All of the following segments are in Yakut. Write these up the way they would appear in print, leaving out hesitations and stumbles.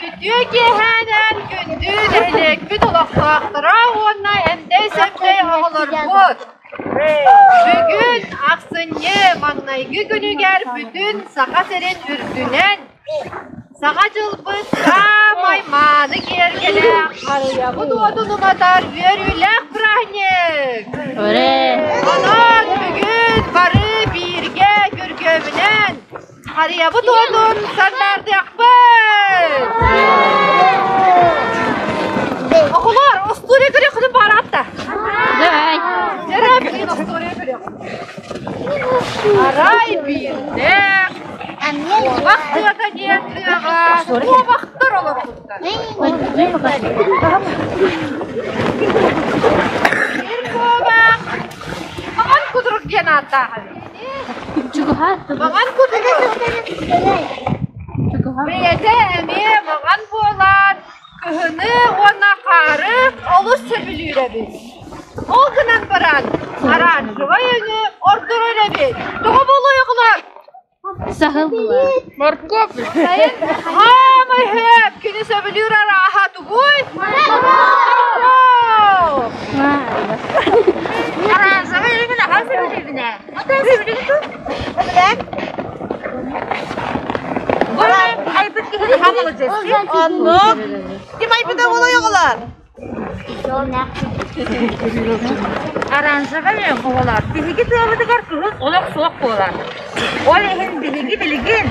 Үтүө киэһээнэн күндү нэһилиэкпит олохтоохторо уонна эмдэй-сэмдэй оҕолорбут! Бүгүн ахсынньы маҥнайгы күнүгэр бүтүн Саха сирин үрдүнэн Саҥа дьылбыт саамай мааны киэргэлэ харыйабыт уотун уматар үөрүүлээх праздник! Онон бүгүн бары бииргэ күргүөмүнэн харыйабыт уотун сандаардыахпыт! Оҕолор, остуоруйа көрүөххүтүн баҕараҕыт да? Дьэ, билигин остуоруйа көрүөхпүт. Арай биирдэ Куобах тыата диэн тыаҕа куобахтар олорбуттар. Биир куобах Маҥан Кудрук диэн ааттаах эбит. Маҥан Кудрук бэйэтэ эмиэ маҥан буолан кыһыны уонна хаары олус сөбүлүүр эбит. Ол гынан баран оранжевай өҥү ордорор эбит. Тоҕо буолуой оҕолор? Саһыл Морковь. Хаамай хөп! Кини сөбүлүүр арааһа тугуй? Морковь! Оранжевый өҥүн ахан сөбүлүүбүн ээ. Атын сөбүлүүгүн ту? Сөбүлээн. Айбыт киһи наһаа маладьыас. Оннук. Ким айбыта буолуой оҕолор? Оранжевай өҥ оҕолор биһиги тыабытыгар кыһын олох суох буолар. Ол иһин биһиги билигин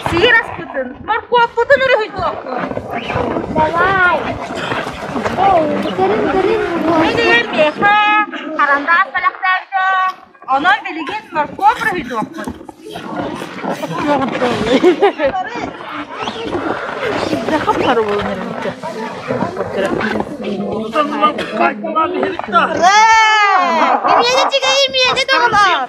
сиир аспытын, моркуоппутун өрүһүйдүөхпүт. Давай. Мин ийэм миэхэ харандаас бэлэхтээбитэ. Онон билигин моркуоп өрүһүйдүөхпүт. Имиэни чигэйи имиэни доҕолоор.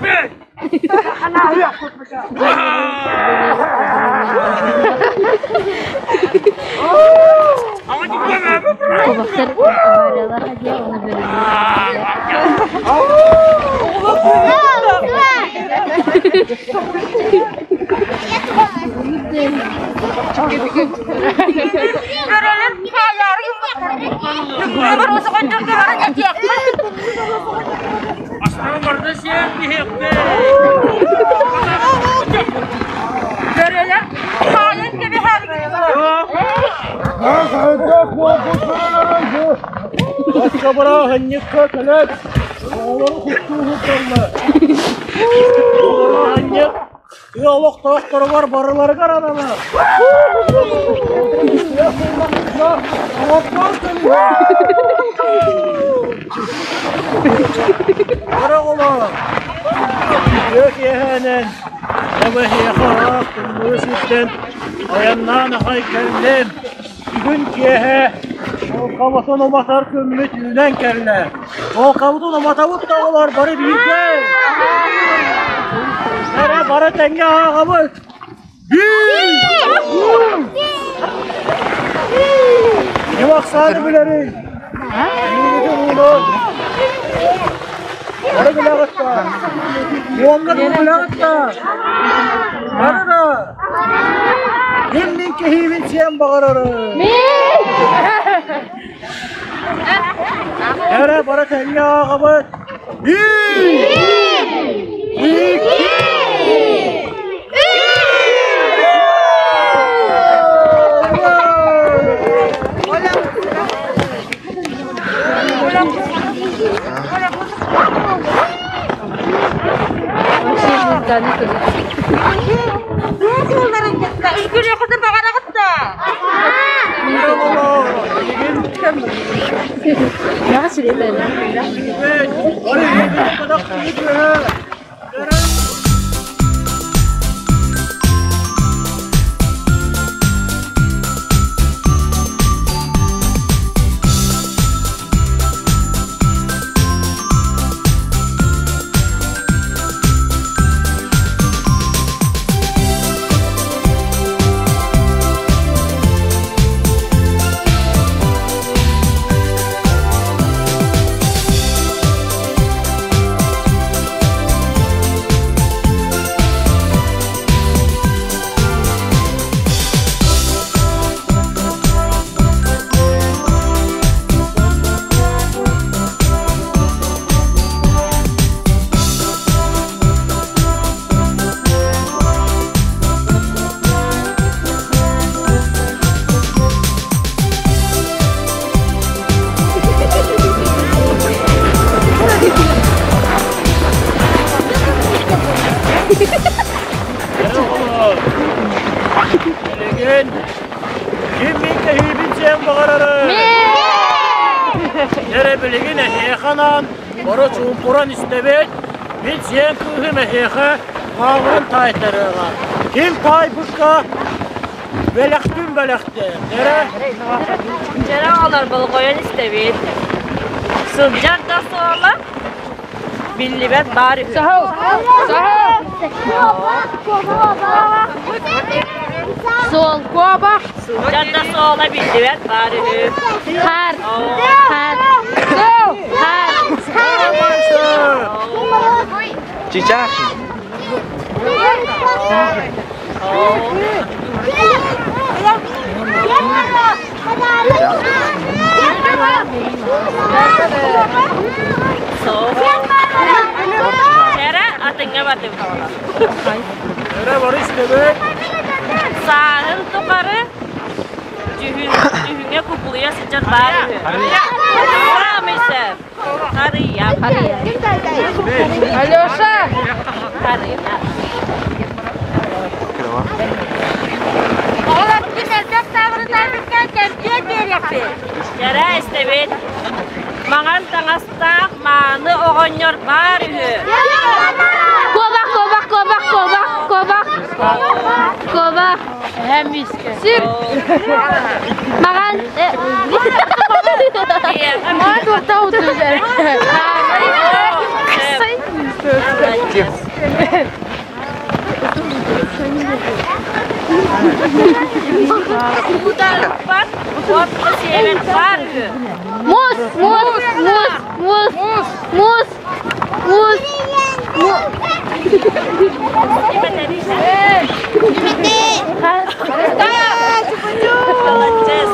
Көрөлөр хаалаары Көрөлөр хаайан Бырааһынньыкка кэлэн оҕолору куттуу сылдьаллар. Бырааһынньык тыа олохтоохторугар барыларыгар ананар. Бары оҕолор үтүө киэһээнэн эбэһиэхэ ыраах тымныы сиртэн айаннаан аҕай кэллим. Бүгүн киэһэ Олкабытын уматар күммүт үүнэн кэллэ. Олкабытын уматабыт да оҕолор бары бииргэ. Эрэ бары тэҥҥэ ааҕабыт. Биир! Ким ахсааны билэрий? Бииргитин уунун. Бары билэҕит да. Уоҥҥа дуу билэҕит да. Бары да. Ким мин кэһиибин сиэн баҕарарый? Эрэ бары тэҥҥэ ааҕабыт. Биир! Икки! Үҥкүүлүөххүтүн баҕараҕыт да? Билигин ким мин кэһиибин сиэн баҕарарый? Эрэ билигин эһиэхэ анаан бары чуумпуран истэбит. Мин сиэн кыыһым эһиэхэ хаамырын таайтарыаҕа. Ким таайбыкка бэлэхтин бэлэхтээ. Эрэ Дьэрэ оҕолор болҕойон истэбит. Сылдьар да суола биллибэт баар үһү. Суол куобах. Сылдьар да суола биллибэт баар үһү. Хаар. Хаар. Хаар. Чичах. Чэрэ атыҥҥа батым. Эрэ бары истэбит. Сааһын тухары дьүһүн дьүһүҥҥэ кубулуйа сылдьар баар үһү. Саамай Харыйа. Алеша! Харыйа. Оҕолор ким элбэх таабырытаабыкка кэмпиэт биэриэхпит. Дьэрэ истэбит. Маҥан таҥастаах мааны оҕонньор баар үһү. Куобах, куобах, куобах, куобах, куобах, куобах. Сир. Маҕан. Маҕан туохта утуйар. Ударбат, уотта сиэбэт баар үһү. Муус, муус, муус, муус, муус, муус, муус. Молодец.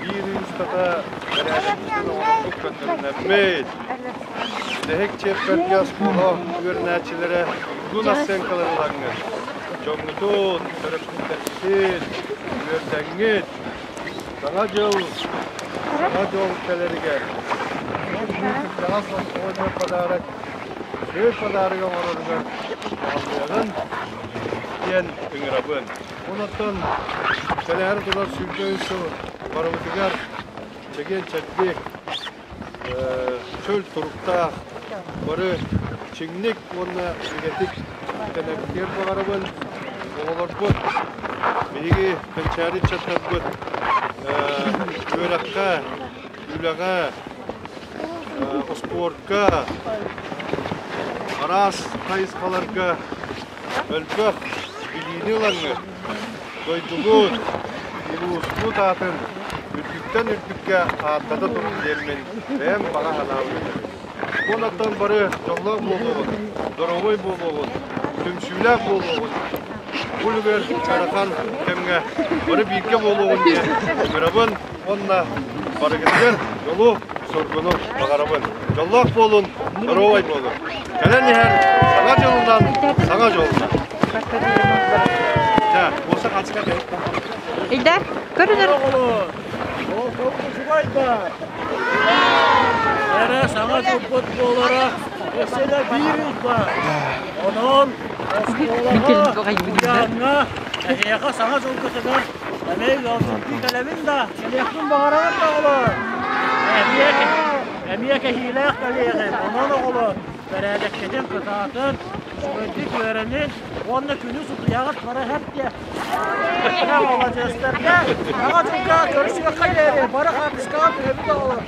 Биир ый устата бэрээдэкпитин оҥорбут көннөрүнэммит. Бүтэһик чиэппэргэ оскуола үөрэнээччилэрэ тугун ассыаҥкалары ылаҥҥыт, дьоҥҥутун, төрөппүттэргитин үөрдэҥҥит, Саҥа дьыл, саҥа дьол кэлэригэр ол биир кырдьаҕас оҕонньор подарок, үчүгэй подарок оҥороругар кыһаллыаҕын диэн ыҥырабын. Онон кэлээри турар 23 сыл барыбытыгар чэгиэн-чэбдик, чөл туруктаах, бары чиҥник уонна бигэтик үктэнэрбитигэр баҕарабын. Оҕолорбут, биһиги кэнчээри ыччаттарбыт үөрэххэ, үлэҕэ, успуорка, араас хайысхаларга элбэх билиини ылаҥҥыт, дойдугут, улууспут аатын үрдүктэн үрдүккэ ааттата турун диэммин бэйэм баҕа санаабын этэбин. Уоннаттан бары дьоллоох буолуоҕун, доруобай буолуоҕун, түмсүүлээх буолуоҕун, бу үлүгэр ыарахан кэмҥэ бары бииргэ буолуоҕун диэн ыҥырабын уонна барыгытыгар дьолу, соргуну баҕарабын. Дьоллоох буолун, доруобай буолун! Кэлэн иһэр Саҥа дьылынан, Саҥа дьолунан! Дьэ, буоса хачка Илдар, көрүнэр. Эрэ саҥа дьылбыт буолара өссө да биир ый баар. Онон оскуолаҕа, уһуйааҥҥа эһиэхэ саҥа дьылгытыгар эмиэ ыалдьыттыы кэлэбин да, кэлиэхпин баҕарабын да оҕолор. Эмиэ, эмиэ кэһиилээх кэлиэҕим. Онон оҕолор, Бэрээдэккитин кытаатын, үчүгэйдик үөрэнин уонна күнүс утуйаҕыт бары һэп диэ. Маладьыастарга Саҥа дьылга көрсүөххэ диэри бары хаартыскаҕа түһэбит оҕолор.